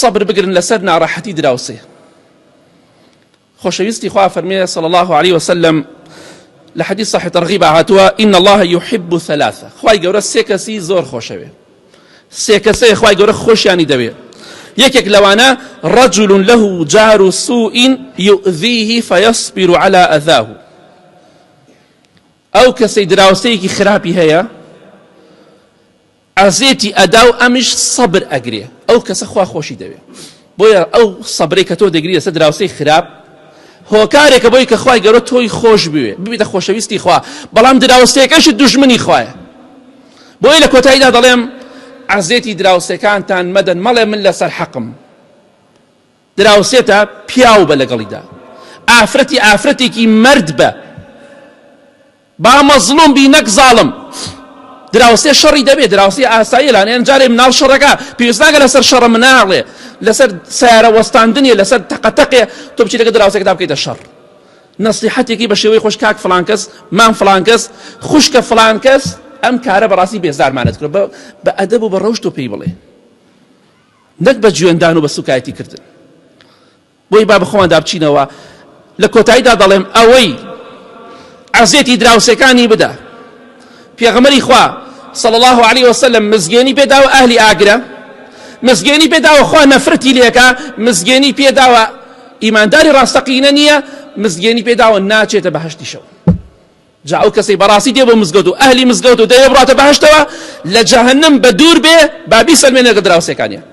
سەبر بگرن لەسەر ناڕەحەتی دراوسێ. خۆشەویستی خوا فەرمێ صلی الله علیه وسلم لە حدیث صحیح ترغیب هاتووە ان الله يحب ثلاثه خوای گەورە سێ کەسی زۆر خۆشەوێ سێ کەسەیە خوای گەورە خۆشیانی دەوێ یەکێک لەوانە رجل له جار سوء يؤذيه فيصبر على أذاه ئەو کەسەی دراوسێیەکی خراپی هەیە ئەزێتی ئەدا و ئەمیش سەبر ئەگرێ ئەو کەسە خوا خۆشی دەوێ بۆیە ئەو سەبرەی کە تۆ دەگری لەسەر دراوسێی خراپ هۆکارێکە بۆی کە خوای گەورە تۆی خۆش بوێ ببیتە خۆشەویستی خوا بەڵام دراوسێکەشت دوژمنی خوایە بۆیە لە کۆتاییدا دەڵێم عەزێتی دراوسێکانتان مەدەن مەڵێ من لەسەر حەقم دراوسێتە پیاو بە لەگەڵیدا ئافرەتی ئافرەتێکی مەرد بە با مەزڵوم بی نەک زاڵم. دراوسێ شەڕی دەبێ دراوسێ ئاساییە لانیان جارێ مناڵ شەڕەکە پێویست ناکە لەسەر شەڕە مناڵێ لەسەر سیارە وەستاندنێ لەسەر تەقەتەقێ تۆ بچی لەگە دراوسێکدا بکەیتە شەڕ نەسیحەتێکی بە شێوەی خۆش کاک فڵان کەس مام فڵان کەس خوشکە فڵان کەس ئەم کارە بەڕاستی بێزارمانت کرد بە ئەدەب و بە ڕەوشت و پێی بڵێ نەک بە جوێندان و بە سوکایەتی کردن بۆی با بەخۆماندا بچینەوە لە کۆتاییدا دەڵێم ئەوەی عەزێتی دراوسێکانی بدا پێغەمبەری خوا صلی الله علیه وسلم مزگێنی پێداوە ئەهلی ئاگرە مزگێنی پێداوە خوا نەفرەتی لێکا مزگێنی پێداوە ئیمانداری ڕاستەقینە نییە مزگێنی پێداوە ناچێتە بەهەشتیشەوە جا ئەو کەسەی بەڕاستی دێ بۆ مزگەوت و ئەهلی مزگەوت و دەیە بڕاتە بەهەشتەوە لە جەهەنم بە دوور بێ با بیسەلمێنێ لەگەڵ دراوسێکانیان.